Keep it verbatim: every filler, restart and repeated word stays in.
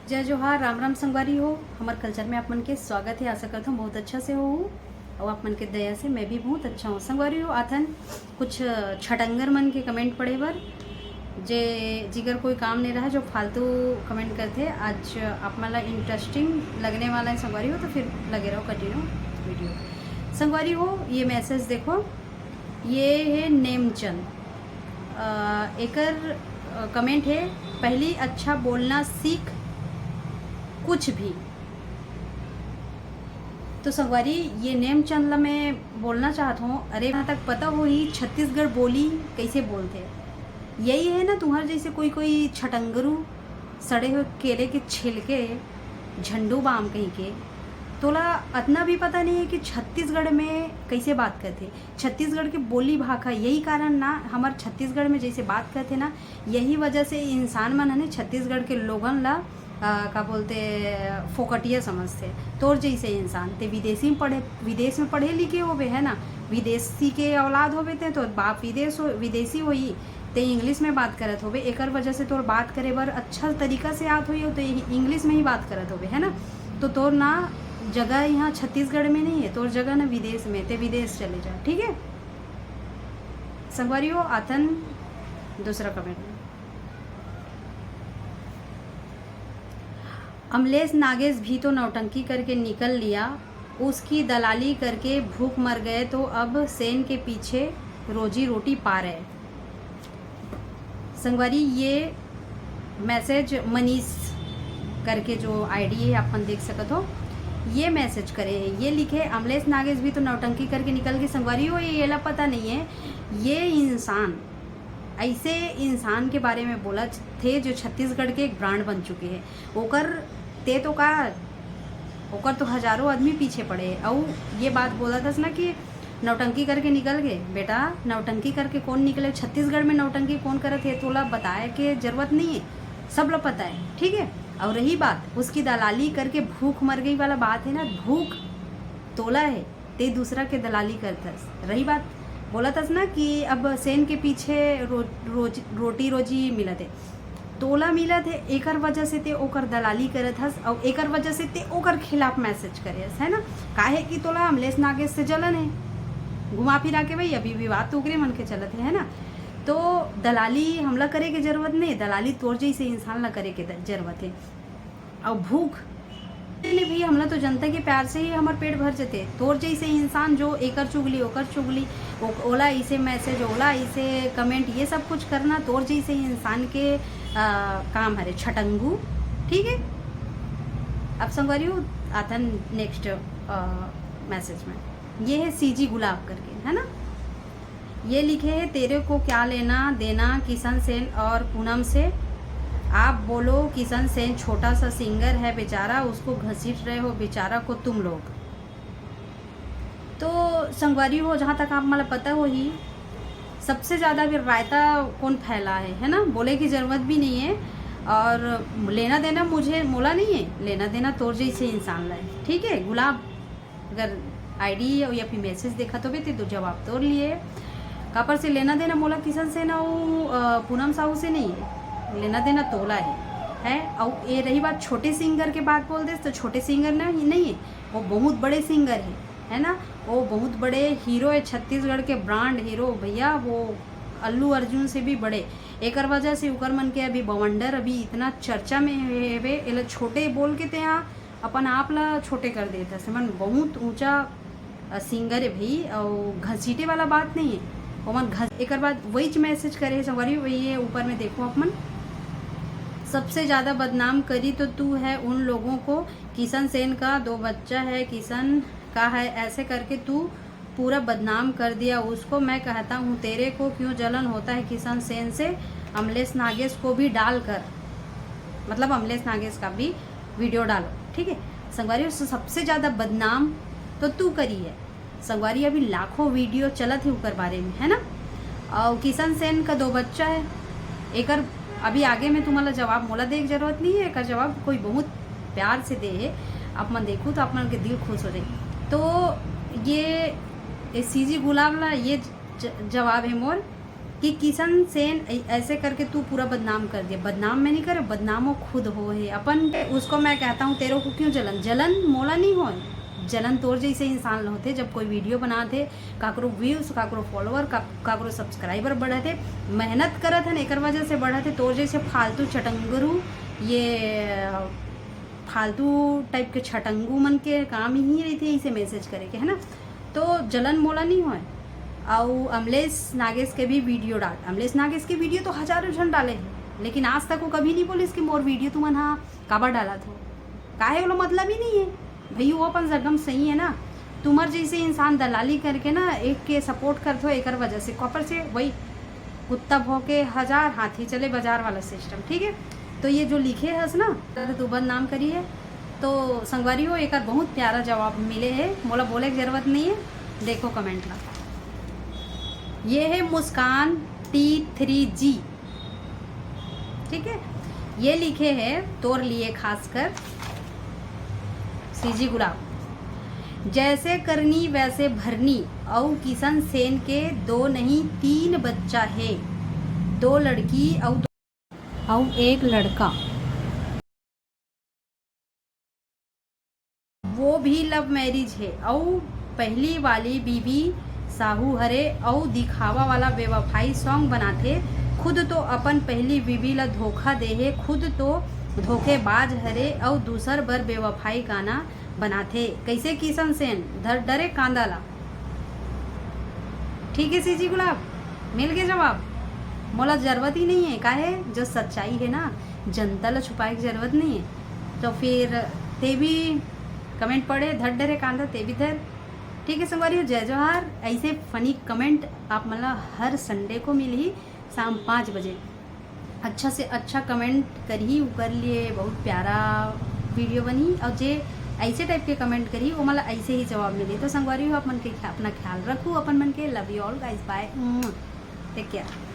जय जोहार, राम राम संगवारी हो। हमर कल्चर में आप मन के स्वागत है। आशा करत हूँ बहुत अच्छा से हो और आप मन के दया से मैं भी बहुत अच्छा हूँ। संगवारी हो, आथन कुछ छटंगर मन के कमेंट पढ़े बर, जे जिगर कोई काम नहीं रहा, जो फालतू कमेंट करते। आज आप मन ला इंटरेस्टिंग लगने वाला है संगवारी हो, तो फिर लगे रहो कंटिन्यू वीडियो। संगवारी हो, ये मैसेज देखो, ये है नेमचंद। अ, एकर कमेंट है, पहली अच्छा बोलना सीख, कुछ भी। तो संगवारी, ये नेमचंद ला मैं बोलना चाहत हूँ, अरे, जहाँ तक पता हो ही छत्तीसगढ़ बोली कैसे बोलते, यही है ना तुम्हारे जैसे कोई कोई छटंगरू, सड़े हुए केले के छिलके, झंडू बाम कहीं के। तोला अतना भी पता नहीं है कि छत्तीसगढ़ में कैसे बात करते। छत्तीसगढ़ के बोली भाखा, यही कारण ना, हमार छत्तीसगढ़ में जैसे बात करते ना, यही वजह से इंसान मन हने छत्तीसगढ़ के लोगन ला, आ, का बोलते, फोकटिया समझते। तोर जैसे इंसान ते विदेशी में पढ़े, विदेश में पढ़े लिखे होबे, है ना, विदेशी के औलाद होबे ते, तोर बाप विदेश हो, विदेशी होई, ते इंग्लिश में बात करत होबे, एकर वजह से तोर बात करे बर अच्छा तरीका से आत होई, तो इंग्लिश में ही बात करत होबे, है ना। तो तोर ना जगह यहाँ छत्तीसगढ़ में नहीं है, तोर जगह ना विदेश में, ते विदेश चले जा, ठीक है। संगवारी हो, आथन दूसरा कमेंट में। अमलेश नागेश भी तो नौटंकी करके निकल लिया, उसकी दलाली करके भूख मर गए, तो अब सेन के पीछे रोजी रोटी पा रहे। संगवारी, ये मैसेज मनीष करके जो आईडी है, आप मन देख सकत हो, ये मैसेज करे है, ये लिखे, "अमलेश नागेश भी तो नौटंकी करके निकल गए।" संगवारी हो, ये एला पता नहीं है, ये इंसान ऐसे इंसान के बारे में बोलत थे जो छत्तीसगढ़ के एक ब्रांड बन चुके हैं। ओकर ते तो का, ओकर तो हजारों आदमी पीछे पड़े हैं। अउ ये बात बोलत हस ना कि नौटंकी करके निकल गए। बेटा, नौटंकी करके कौन निकले? छत्तीसगढ़ में नौटंकी कौन करत है, तोला बताए के जरूरत नहीं है, सब लोग पता है, ठीक है। और रही बात उसकी दलाली करके भूख मर गई वाला बात है ना, भूख तोला है, ते दूसरा के दलाली करथस। रही बात, बोलत हस ना कि अब सेन के पीछे रो-, रोज, रोटी रोजी मिलत है, तोला मिलत है, एकर वजह से ते ओकर दलाली करत हस, और एकर वजह से ते ओकर खिलाफ मैसेज करे हस, है ना। काहे कि तोला अमलेश नागेश से जलन है, घुमा फिरा के भाई अभी विवाद तो ओकरे मन के चलत है, है ना। तो दलाली हमला करे के जरूरत नहीं, दलाली तोर जैसे इंसान ला करे के द-, जरूरत है। और भूख ने भी, हमला तो जनता के प्यार से ही हमर पेट भर जते। तोर जैसे इंसान जो एकर चुगली, ओकर चुगली, ओ-, ओला इसे मैसेज, ओला इसे कमेंट, ये सब कुछ करना तोर जैसे इंसान के, आ, काम हरे, छटंगू। ठीक है, अब संगवारी हो, आथन नेक्स्ट मैसेज में। ये है सीजी गुलाब करके, है ना। ये लिखे है, "तेरे को क्या लेना देना किशन सेन और पूनम से? आप बोलो, किशन सेन छोटा सा सिंगर है बेचारा, उसको घसीट रहे हो बेचारा को तुम लोग।" तो संगवारी हो, जहाँ तक आप मला पता हो ही, सबसे ज़्यादा भी रायता कौन फैला है, है ना, बोले की ज़रूरत भी नहीं है। और लेना देना मुझे, मोला नहीं है, लेना देना तोर जैसे इंसान ला है, ठीक है। गुलाब अगर आईडी या फिर मैसेज देखत होबे ते तो जवाब तोर लिए। काबर से लेना देना मोला किशन सेन अउ, अ, पूनम साहू से नहीं है, लेना देना तोला है, है। अउ ये रही बात छोटे सिंगर के बात बोल देस, तो छोटे सिंगर ना, नहीं है, वो बहुत बड़े सिंगर है, है ना। वो बहुत बड़े हीरो है, छत्तीसगढ़ के ब्रांड हीरो भैया, वो अल्लू अर्जुन से भी बड़े। एकर वजह से उकर मन के अभी बवंडर अभी इतना चर्चा में हेवे, एला छोटे बोल के ते यहाँ अपन आप ला छोटे कर देत हस। एमन बहुत ऊंचा, अ, सिंगर है भाई, अउ घसीटे वाला बात नहीं है। ओमन घस-, एकर बाद वही मैसेज करे है संगवारी, वही है ऊपर में देखो आप मन। "सबसे ज़्यादा बदनाम करी तो तू है उन लोगों को, किशन सेन का दो बच्चा है, किशन का है, ऐसे करके तू पूरा बदनाम कर दिया उसको। मैं कहता हूँ, तेरे को क्यों जलन होता है किशन सेन से? अमलेश नागेश को भी डालकर, मतलब अमलेश नागेश का भी वीडियो डालो, ठीक है।" संगवारी, उससे सबसे ज़्यादा बदनाम तो तू करी है संगवारी, अभी लाखों वीडियो चलत है उकर बारे में, है ना। और किशन सेन का दो बच्चा है, एकर अभी आगे में तुम्हाला जवाब मोला दे के जरूरत नहीं है, एकर जवाब कोई बहुत प्यार से दे है, आप मन देखू तो आप मन के दिल खुश हो जाए। तो ये, ये सीजी गुलाब ला ये ज-, जवाब है मोर। कि किशन सेन ऐ-, ऐसे करके तू पूरा बदनाम कर दिया। बदनाम मैं नहीं करे, बदनाम वो खुद हो है अपन। उसको मैं कहता हूँ, तेरे को क्यों जलन? जलन मोला नहीं होए, जलन तोर जैसे इंसान ल होथे। जब कोई वीडियो बनाथे, काकरो व्यूज, काकरो फॉलोअर, का, काकरो सब्सक्राइबर बढ़थे, मेहनत करत हन, एकर वजह से बढ़थे। तोर जैसे फालतू चटंगरू, ये फालतू टाइप के छटंगू मन के काम ही रहिथे ऐसे मैसेज करे के, है ना? तो जलन मोला नहीं होए। अउ अमलेश नागेश के भी वीडियो डाल, अमलेश नागेश के वीडियो तो हजारों झन डाले हैं, लेकिन आज तक वो कभी नहीं बोलिस कि मोर वीडियो तुमन हा काबर डालत हो। काहे, ओला मतलब ही नहीं है भाई, वो अपन जगह सही है ना। तुम्हार जैसे इंसान दलाली करके ना एक के सपोर्ट करत हो, एकर वजह से कॉपर से वही कुत्ता भौंके हजार हाथी चले बाजार वाला सिस्टम, ठीक है। तो ये जो लिखे हस ना, तो तू बदनाम करी है। तो संगवारी हो, एकर बहुत प्यारा जवाब मिले है, मोला बोले के जरूरत नहीं है। देखो कमेंट ला, ये है मुस्कान टी थ्री जी, ठीक है। ये लिखे है तोर लिए खासकर सीजी गुलाब, जैसे करनी वैसे भरनी। अउ किशन सेन के दो नहीं तीन बच्चा है, दो लड़की अउ दो, अउ एक लड़का। वो भी लव मैरिज है। अउ पहली वाली बीबी साहू हरे अउ दिखावा वाला बेवफाई सॉन्ग बनाथे। खुद तो अपन पहली बीबी ला धोखा दे हे, खुद तो धोखेबाज हरे अउ दूसर बर बेवफाई गाना बनाथे। कैसे किशन सेन धर डरे कांदा ला। ठीक है सीजी गुलाब, मिल गए जवाब। मोला जरूरत ही नहीं है, काहे जो सच्चाई है ना, जनता ला छुपाए की जरूरत नहीं है। तो फिर ते भी कमेंट पढ़े, धर डरे कांदा ते भी धर। ठीक है संगवारी हो, जय जोहार। ऐसे फनी कमेंट आप मन ला हर संडे को मिलही शाम पाँच बजे। अच्छा से अच्छा कमेंट करही, ओकर लिए बहुत प्यारा वीडियो बनही। और जे ऐसे टाइप के कमेंट करही, ओमन ला ऐसे ही जवाब मिलही। तो संगवारी हो, आप मन के ख्या-, अपना ख्याल रखू, अपन मन के। Love you all guys, bye, take care।